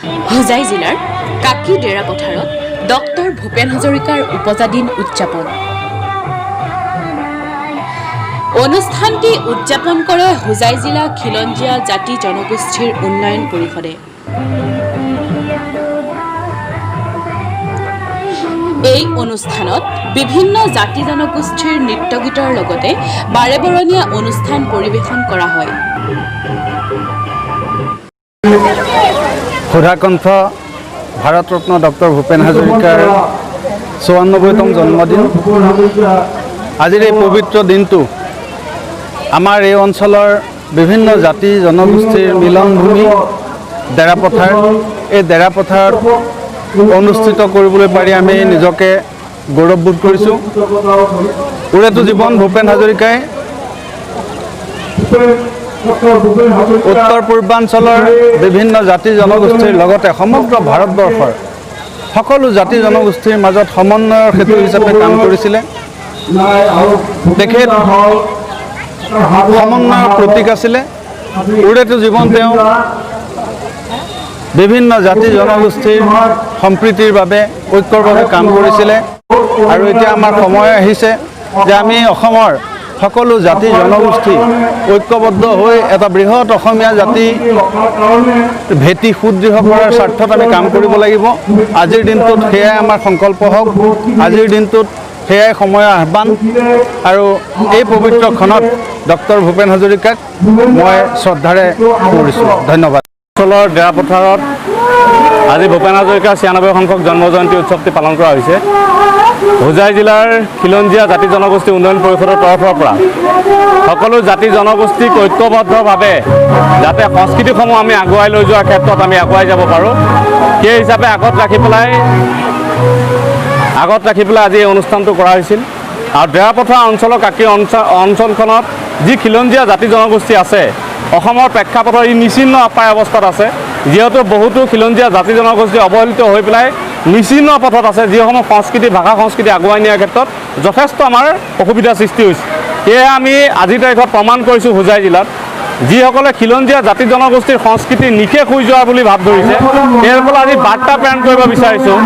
হোজাই জিলাৰ কাকি ডেৰাপথাৰত ডক্টৰ ভূপেন হাজৰিকাৰ উপজা দিন উদযাপন। অনুষ্ঠানটি উদযাপন কৰে হোজাই জিলা খিলঞ্জীয়া জাতি জনগোষ্ঠীৰ উন্নয়ন পৰিষদে। এই অনুষ্ঠানত বিভিন্ন জাতি জনগোষ্ঠীৰ নৃত্য গীতৰ লগতে বাৰেবৰণীয়া অনুষ্ঠান পৰিৱেশন কৰা হয়। সুধাকণ্ঠ ভাৰতৰত্ন ডক্টৰ ভূপেন হাজৰিকাৰ 94তম জন্মদিন। আজিৰ এই পবিত্ৰ দিনটো আমাৰ এই অঞ্চলৰ বিভিন্ন জাতি জনগোষ্ঠীৰ মিলনভূমি ডেৰাপথাৰ, এই ডেৰাপথাৰত অনুষ্ঠিত কৰিবলৈ পাৰি আমি নিজকে গৌৰৱবোধ কৰিছোঁ। ওৰেটো জীৱন ভূপেন হাজৰিকাই উত্তৰ পূৰ্বাঞ্চলৰ বিভিন্ন জাতি জনগোষ্ঠীৰ লগতে সমগ্ৰ ভাৰতবৰ্ষৰ সকলো জাতি জনগোষ্ঠীৰ মাজত সমন্বয়ৰ সেতু হিচাপে কাম কৰিছিলে। তেখেত সমন্বয়ৰ প্ৰতীক আছিলে। ওৰেটো জীৱন তেওঁ বিভিন্ন জাতি জনগোষ্ঠীৰ সম্প্ৰীতিৰ বাবে, ঐক্যৰ বাবে কাম কৰিছিলে। আৰু এতিয়া আমাৰ সময় আহিছে যে আমি অসমৰ সকলো জাতি জনগোষ্ঠী ঐক্যবদ্ধ হৈ এটা বৃহৎ অসমীয়া জাতি ভেটি সুদৃঢ় কৰাৰ স্বাৰ্থত আমি কাম কৰিব লাগিব। আজিৰ দিনটোত সেয়াই আমাৰ সংকল্প হওক, আজিৰ দিনটোত সেয়াই সময়ৰ আহ্বান। আৰু এই পবিত্ৰ ক্ষণত ডক্টৰ ভূপেন হাজৰিকাক মই শ্ৰদ্ধাৰে কৰিছোঁ। ধন্যবাদ। অঞ্চলৰ ডেৰাপথাৰত আজি ভূপেন হাজৰিকাৰ 96 সংখ্যক জন্ম জয়ন্তী উৎসৱটি পালন কৰা হৈছে। হোজাই জিলাৰ খিলঞ্জীয়া জাতি জনগোষ্ঠী উন্নয়ন পৰিষদৰ তৰফৰ পৰা সকলো জাতি জনগোষ্ঠীক ঐক্যবদ্ধভাৱে যাতে সংস্কৃতিসমূহ আমি আগুৱাই লৈ যোৱাৰ ক্ষেত্ৰত আমি আগুৱাই যাব পাৰোঁ, সেই হিচাপে আগত ৰাখি পেলাই আজি এই অনুষ্ঠানটো কৰা হৈছিল। আৰু ডেৰাপথাৰ অঞ্চলৰ কাকি অঞ্চলখনত যি খিলঞ্জীয়া জাতি জনগোষ্ঠী আছে, অসমৰ প্ৰেক্ষাপটত ই নিচিহ্ন প্ৰায় অৱস্থাত আছে। যিহেতু বহুতো খিলঞ্জীয়া জাতি জনগোষ্ঠী অৱহেলিত হৈ পেলাই নিচিহ্ন পথত আছে, যিসমূহ সংস্কৃতি, ভাষা সংস্কৃতি আগুৱাই নিয়াৰ ক্ষেত্ৰত যথেষ্ট আমাৰ অসুবিধাৰ সৃষ্টি হৈছে। সেয়ে আমি আজিৰ তাৰিখত প্ৰমাণ কৰিছোঁ, হোজাই জিলাত যিসকলে খিলঞ্জীয়া জাতি জনগোষ্ঠীৰ সংস্কৃতি নিশেষ হৈ যোৱা বুলি ভাৱ ধৰিছে, সেইসকলে আজি বাৰ্তা প্ৰেৰণ কৰিব বিচাৰিছোঁ।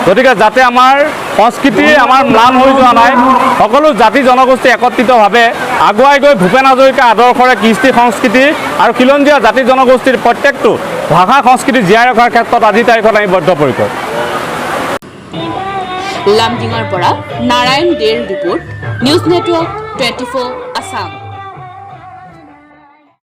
গতিকে যাতে আমাৰ সংস্কৃতি আমাৰ ম্লান হৈ যোৱা নাই, সকলো জাতি জনগোষ্ঠী একত্ৰিতভাৱে আগুৱাই গৈ ভূপেন হাজৰিকাৰ আদৰ্শৰে কৃষ্টি সংস্কৃতি আৰু খিলঞ্জীয়া জাতি জনগোষ্ঠীৰ প্ৰত্যেকটো ভাষা সংস্কৃতি জীয়াই ৰখাৰ ক্ষেত্ৰত আজিৰ তাৰিখত আমি বদ্ধপৰিকৰ। লামডিঙৰ পৰা নাৰায়ণ দেৰ ৰিপৰ্ট, নিউজ নেটৱৰ্ক 24 আছাম।